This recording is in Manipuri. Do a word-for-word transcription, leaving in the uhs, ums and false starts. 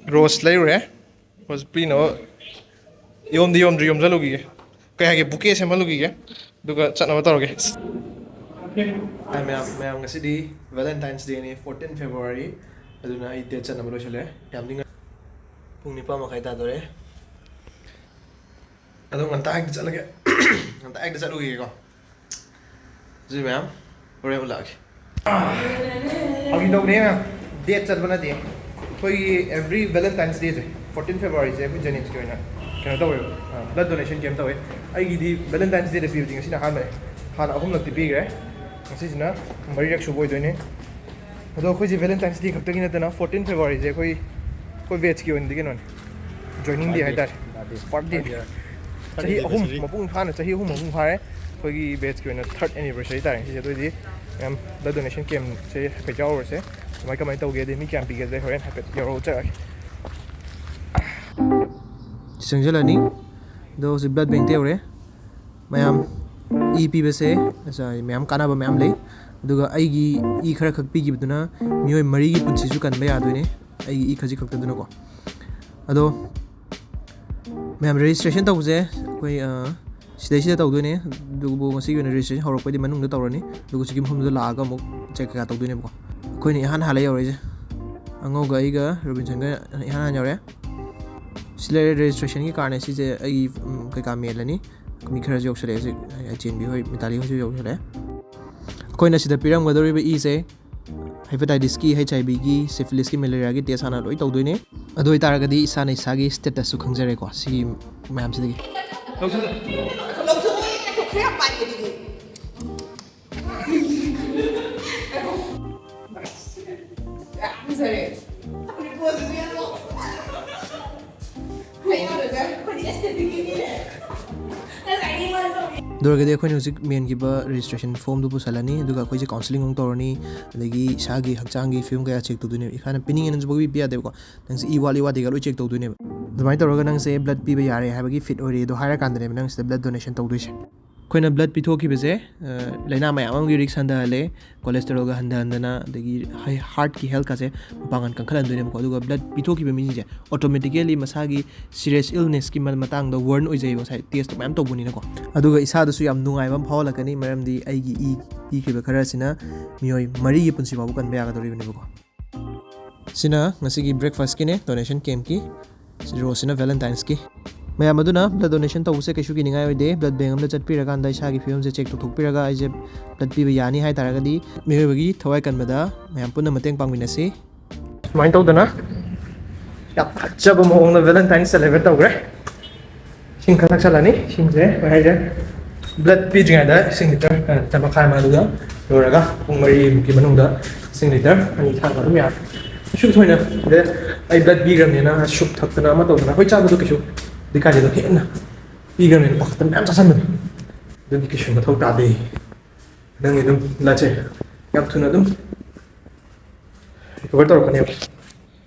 ꯔꯣꯁ ꯂꯩꯔꯨꯔꯦ꯫ ꯔꯣꯁ ꯄꯤꯅꯕ ꯌꯣꯝꯗꯤ ꯌꯣꯝꯗ꯭ꯔꯤ, ꯌꯣꯝꯁꯜꯂꯨꯈꯤꯒꯦ꯫ ꯀꯩ ꯍꯥꯏꯒꯦ, ꯕꯨꯀꯦ ꯁꯦꯝꯍꯜꯂꯨꯈꯤꯒꯦ꯫ ꯑꯗꯨꯒ ꯆꯠꯅꯕ ꯇꯧꯔꯒꯦ꯫ ꯑꯩ ꯃꯌꯥꯝ ꯃꯌꯥꯝ ꯉꯁꯤꯗꯤ Valentine's Dayꯅꯤ, fourteen February꯫ ꯑꯗꯨꯅ ꯑꯩ ꯗꯦꯠ ꯆꯠꯅꯕ ꯂꯣꯏꯁꯤꯜꯂꯦ꯫ ꯌꯥꯝꯗꯤ ꯉ-, ꯄꯨꯡ ꯅꯤꯄꯥꯟ ꯃꯈꯥꯏ ꯇꯥꯗꯣꯔꯦ꯫ ꯑꯗꯣ ꯉꯟꯇꯥ ꯍꯦꯛꯇ ꯆꯠꯂꯒꯦ꯫ ꯉꯟꯇꯥ ꯍꯦꯛꯇ ꯆꯠꯂꯨꯈꯤꯒꯦꯀꯣ꯫ ꯑꯗꯨꯗꯤ ꯃꯌꯥꯝ ꯍꯣꯔꯦꯟ ꯎꯠꯂꯛꯑꯒꯦ꯫ ꯐꯥꯒꯤ ꯇꯧꯕꯅꯦ ꯃꯌꯥꯝ, ꯗꯦꯠ ꯆꯠꯄ ꯅꯠꯇꯦ꯫ ꯑꯩꯈꯣꯏꯒꯤ every Valentine's Dayꯁꯦ, fourteen Februaryꯁꯦ ꯑꯩꯈꯣꯏ ꯖꯦꯅꯤꯝꯁꯀꯤ ꯑꯣꯏꯅ ꯀꯩꯅꯣ ꯇꯧꯋꯦꯕ, blood donation camp ꯇꯧꯋꯦ꯫ ꯑꯩꯒꯤꯗꯤ Valentine's Dayꯗ ꯄꯤꯕꯗꯤ ꯉꯁꯤꯅ ꯑꯍꯥꯟꯕꯅꯦ꯫ ꯍꯥꯟꯅ ꯑꯍꯨꯝꯂꯛꯇꯤ ꯄꯤꯈ꯭ꯔꯦ, ꯉꯁꯤꯁꯤꯅ ꯃꯔꯤꯔꯛ ꯁꯨꯕ ꯑꯣꯏꯗꯣꯏꯅꯦ꯫ ꯑꯗꯣ ꯑꯩꯈꯣꯏꯁꯦ Valentine's Day ꯈꯛꯇꯒꯤ ꯅꯠꯇꯅ fourteen Februaryꯁꯦ ꯑꯩꯈꯣꯏ, ꯑꯩꯈꯣꯏ batchꯀꯤ ꯑꯣꯏꯅꯗꯤ ꯀꯩꯅꯣꯅꯦ, joiningday ꯍꯥꯏꯇꯥꯔꯦ꯫ Birthday꯫ ꯆꯍꯤ ꯑꯍꯨꯝ anniversary꯫ ꯃꯄꯨꯡ ꯐꯥꯅ, ꯆꯍꯤ ꯑꯍꯨꯝ ꯃꯄꯨꯡ ꯐꯥꯔꯦ꯫ ꯑꯩꯈꯣꯏꯒꯤ batchꯀꯤ ꯑꯣꯏꯅ third anniversary ꯇꯥꯔꯦ ꯉꯁꯤꯁꯦ꯫ ꯑꯗꯨ ꯑꯣꯏꯗꯤ ꯃꯌꯥꯝ blood donation campꯁꯦ ꯍꯥꯏꯐꯦꯠ ꯌꯥꯎꯔꯨꯔꯁꯦ꯫ ꯀꯃꯥꯏ ꯀꯃꯥꯏꯅ ꯇꯧꯒꯦ, ꯑꯗꯩ ꯃꯤ ꯀꯌꯥꯝ ꯄꯤꯒꯦ, ꯑꯗꯩ ꯍꯣꯔꯦꯟ ꯍꯥꯏꯐꯦꯠ ꯌꯥꯎꯔꯛꯑꯣ ꯆꯠꯂꯒꯦ꯫ ꯆꯪꯁꯤꯜꯂꯅꯤ꯫ ꯑꯗꯣ ꯍꯧꯖꯤꯛ blood bankꯇ ꯌꯧꯔꯦ꯫ ꯃꯌꯥꯝ ꯏ ꯄꯤꯕꯁꯦ, ꯑꯆꯥ, ꯃꯌꯥꯝ ꯀꯥꯟꯅꯕ ꯃꯌꯥꯝ ꯂꯩ꯫ ꯑꯗꯨꯒ ꯑꯩꯒꯤ ꯏ ꯈꯔ ꯈꯛ ꯄꯤꯈꯤꯕꯗꯨꯅ ꯃꯤꯑꯣꯏ ꯃꯔꯤꯒꯤ ꯄꯨꯟꯁꯤꯁꯨ ꯀꯟꯕ ꯌꯥꯗꯣꯏꯅꯦ, ꯑꯩꯒꯤ ꯏ ꯈꯖꯤꯛ ꯈꯛꯇꯗꯨꯅꯀꯣ꯫ ꯑꯗꯣ ꯃꯌꯥꯝ registration ꯇꯧꯕꯁꯦ ꯑꯩꯈꯣꯏ, ꯑ, ꯁꯤꯗꯩꯁꯤꯗ ꯇꯧꯗꯣꯏꯅꯦ꯫ ꯑꯗꯨꯕꯨ ꯉꯁꯤꯒꯤ ꯑꯣꯏꯅ registration ꯍꯧꯔꯛꯄꯩꯗꯤ ꯃꯅꯨꯡꯗ ꯇꯧꯔꯅꯤ, ꯑꯗꯨꯒ ꯁꯤꯒꯤ ꯃꯐꯝꯗꯨꯗ ꯂꯥꯛꯑꯒ ꯑꯃꯨꯛ check ꯀꯩꯀꯥ ꯇꯧꯗꯣꯏꯅꯦꯕꯀꯣ꯫ ꯑꯩꯈꯣꯏꯅ ꯏꯍꯥꯟ ꯍꯥꯟꯅ ꯌꯧꯔꯛꯏꯁꯦ, ꯑꯉꯧꯒ ꯑꯩꯒ ꯔꯣꯕꯤꯟꯁꯟꯒ ꯏꯍꯥꯟ ꯍꯥꯟꯅ ꯌꯧꯔꯛꯑꯦ꯫ ꯁꯤ ꯂꯩꯔꯦ registrationꯒꯤ cardꯅꯦ ꯁꯤꯁꯦ꯫ ꯑꯩꯒꯤ, ꯎꯝ, ꯀꯩꯀꯥ ꯃꯦꯜꯂꯅꯤ꯫ ꯃꯤ ꯈꯔꯁꯨ ꯌꯧꯁꯜꯂꯛꯑꯦ ꯍꯧꯖꯤꯛ, ꯆꯦꯟꯕꯤ ꯍꯣꯏ, ꯃꯤꯇꯥꯂꯤ ꯍꯣꯏꯁꯨ ꯌꯧꯁꯜꯂꯛꯑꯦ꯫ ꯑꯩꯈꯣꯏꯅ ꯁꯤꯗ ꯄꯤꯔꯝꯒꯗꯧꯔꯤꯕ ꯏꯁꯦ hepatitesꯀꯤ, HIVꯒꯤ, syphilisꯀꯤ, malariaꯒꯤ test ꯍꯥꯟꯅ ꯂꯣꯏ ꯇꯧꯗꯣꯏꯅꯦ꯫ ꯑꯗꯨ ꯑꯣꯏꯇꯥꯔꯒꯗꯤ ꯏꯁꯥꯅ ꯏꯁꯥꯒꯤ statusꯁꯨ ꯈꯪꯖꯔꯦꯀꯣ ꯁꯤꯒꯤ ꯃꯌꯥꯝꯁꯤꯗꯒꯤ꯫ ꯑꯗꯨ ꯑꯣꯏꯔꯒꯗꯤ ꯑꯩꯈꯣꯏꯅ ꯍꯧꯖꯤꯛ ꯃꯦꯟꯈꯤꯕ registration formꯗꯨ ꯄꯨꯁꯜꯂꯅꯤ, ꯑꯗꯨꯒ ꯑꯩꯈꯣꯏꯁꯦ counselling ꯑꯃꯨꯛ ꯇꯧꯔꯅꯤ, ꯑꯗꯒꯤ ꯏꯁꯥꯒꯤ ꯍꯛꯆꯥꯡꯒꯤ ꯐꯤꯕꯝ ꯀꯌꯥ check ꯇꯧꯗꯣꯏꯅꯦꯕ꯫ ꯏꯁꯥꯅ ꯄꯤꯅꯤꯡꯉꯦꯅꯁꯨ ꯄꯪꯄꯤ ꯄꯤ ꯌꯥꯗꯦꯕꯀꯣ꯫ ꯅꯪꯁꯦ ꯏ ꯋꯥꯠꯂꯤ ꯋꯥꯠꯇꯦꯒ ꯂꯣꯏ check ꯇꯧꯗꯣꯏꯅꯦꯕ꯫ ꯑꯗꯨꯃꯥꯏꯅ ꯇꯧꯔꯒ ꯅꯪꯁꯦ blood ꯄꯤꯕ ꯌꯥꯔꯦ ꯍꯥꯏꯕꯒꯤ fit ꯑꯣꯏꯔꯦ ꯑꯗꯣ ꯍꯥꯏꯔꯀꯥꯟꯗꯅꯦꯕ ꯅꯪ ꯁꯤꯗ blood donation ꯇꯧꯗꯣꯏꯁꯦ꯫ ꯑꯩꯈꯣꯏꯅ ꯕ꯭ꯂꯠ ꯄꯤꯊꯣꯛꯈꯤꯕꯁꯦ ꯂꯥꯏꯅꯥ ꯃꯌꯥꯝ ꯑꯃꯒꯤ ꯔꯤꯛꯁ ꯍꯟꯊꯍꯜꯂꯦ꯫ ꯀꯣꯂꯦꯁꯇꯔꯣꯜꯒ ꯍꯟꯊꯍꯟꯗꯅ, ꯑꯗꯒꯤ ꯍꯥꯔꯠꯀꯤ ꯍꯦꯜꯠꯀꯁꯦ ꯃꯄꯥꯡꯒꯜ ꯀꯟꯈꯠꯍꯟꯗꯣꯏꯅꯦꯕꯀꯣ꯫ ꯑꯗꯨꯒ ꯕ꯭ꯂꯠ ꯄꯤꯊꯣꯛꯈꯤꯕ ꯃꯤꯁꯤꯡꯁꯦ ꯑꯣꯇꯣꯃꯦꯇꯤꯀꯦꯂꯤ ꯃꯁꯥꯒꯤ ꯁꯤꯔꯤꯌꯁ ꯏꯜꯅꯦꯁꯀꯤ ꯃꯇꯥꯡꯗ ꯋꯥꯔꯟ ꯑꯣꯏꯖꯩꯕ, ꯉꯁꯥꯏ ꯇꯦꯁꯇꯣ ꯃꯌꯥꯝ ꯇꯧꯕꯅꯤꯅꯀꯣ꯫ ꯑꯗꯨꯒ ꯏꯁꯥꯗꯁꯨ ꯌꯥꯝ ꯅꯨꯡꯉꯥꯏꯕ ꯑꯃ ꯐꯥꯎꯍꯜꯂꯛꯀꯅꯤ, ꯃꯔꯝꯗꯤ ꯑꯩꯒꯤ ꯏ ꯄꯤꯈ꯭ꯔꯤꯕ ꯈꯔꯁꯤꯅ ꯃꯤꯑꯣꯏ ꯃꯔꯤꯒꯤ ꯄꯨꯟꯁꯤ ꯐꯥꯎꯕ ꯀꯟꯕ ꯌꯥꯒꯗꯧꯔꯤꯕꯅꯦꯕꯀꯣ꯫ ꯁꯤꯅ ꯉꯁꯤꯒꯤ ꯕ꯭ꯔꯦꯛꯐꯥꯁꯀꯤꯅꯦ, ꯗꯣꯅꯦꯁꯟ ꯀꯦꯝꯞꯀꯤ꯫ ꯔꯣꯁꯤꯅ ꯚꯦꯂꯦꯟꯇꯥꯏꯟꯁꯀꯤ꯫ ꯃꯌꯥꯝ ꯑꯗꯨꯅ ꯕ꯭ꯂꯠ ꯗꯣꯅꯦꯁꯟ ꯇꯧꯕꯁꯦ ꯀꯩꯁꯨ ꯀꯤꯅꯤꯡꯉꯥꯏ ꯑꯣꯏꯗꯦ꯫ ꯕ꯭ꯂꯠ ꯕꯦꯡꯛ ꯑꯃꯗ ꯆꯠꯄꯤꯔꯀꯥꯟꯗ ꯏꯁꯥꯒꯤ ꯐꯤꯕꯝꯁꯦ ꯆꯦꯛ ꯇꯧꯊꯣꯛꯄꯤꯔꯒ ꯑꯩꯁꯦ ꯕ꯭ꯂꯠ ꯄꯤꯕ ꯌꯥꯅꯤ ꯍꯥꯏ ꯇꯥꯔꯒꯗꯤ, ꯃꯤꯑꯣꯏꯕꯒꯤ ꯊꯋꯥꯏ ꯀꯟꯕꯗ ꯃꯌꯥꯝ ꯄꯨꯟꯅ ꯃꯇꯦꯡ ꯄꯥꯡꯃꯤꯟꯅꯁꯤ꯫ ꯁꯨꯃꯥꯏꯅ ꯇꯧꯗꯅ ꯌꯥꯝ ꯐꯖꯕ ꯃꯑꯣꯡꯗ ꯚꯦꯂꯦꯟꯇꯥꯏꯟ ꯁꯦꯂꯦꯕ꯭ꯔꯦꯠ ꯇꯧꯈ꯭ꯔꯦ꯫ ꯏꯁꯤꯡ ꯈꯔ ꯊꯛꯆꯜꯂꯅꯤ꯫ ꯏꯁꯤꯡꯁꯦ ꯀꯩ ꯍꯥꯏꯁꯦ, ꯕ꯭ꯂꯠ ꯄꯤꯗ꯭ꯔꯤꯉꯩꯗ ꯏꯁꯤꯡ ꯂꯤꯇꯔ, ꯑ, ꯂꯤꯇꯔ ꯃꯈꯥꯏ ꯑꯃ, ꯑꯗꯨꯒ ꯂꯣꯏꯔꯒ ꯄꯨꯡ ꯃꯔꯤꯃꯨꯛꯀꯤ ꯃꯅꯨꯡꯗ ꯏꯁꯤꯡ ꯂꯤꯇꯔ ꯑꯅꯤ ꯊꯛꯑꯒ ꯑꯗꯨꯝ ꯌꯥꯔꯦ꯫ ꯀꯩꯁꯨ ꯊꯣꯏꯅ ꯁꯤꯗ ꯑꯩ ꯕ꯭ꯂꯠ ꯄꯤꯈ꯭ꯔꯕꯅꯤꯅ ꯁꯨꯞ ꯊꯛꯇꯅ ꯑꯃ ꯇꯧꯗꯅ ꯑꯩꯈꯣꯏ ꯆꯥꯕꯗꯣ ꯀꯩꯁꯨ ꯗꯤ ꯀꯥꯏꯗꯦ, ꯑꯗꯣ ꯍꯦꯟꯅ ꯄꯤꯈ꯭ꯔꯕꯅꯤꯅ ꯄꯥꯈꯠꯇꯅ ꯃꯌꯥꯝ ꯆꯥꯁꯟꯕꯗꯣ, ꯑꯗꯨꯒꯤ ꯀꯩꯁꯨ ꯃꯊꯧ ꯇꯥꯗꯦ꯫ ꯅꯪꯒꯤ ꯑꯗꯨꯝ ꯕ꯭ꯂꯠꯁꯦ ꯌꯥꯝ ꯊꯨꯅ ꯑꯗꯨꯝ ꯔꯤꯀꯣꯚꯔ ꯇꯧꯔꯛꯀꯅꯦꯕ꯫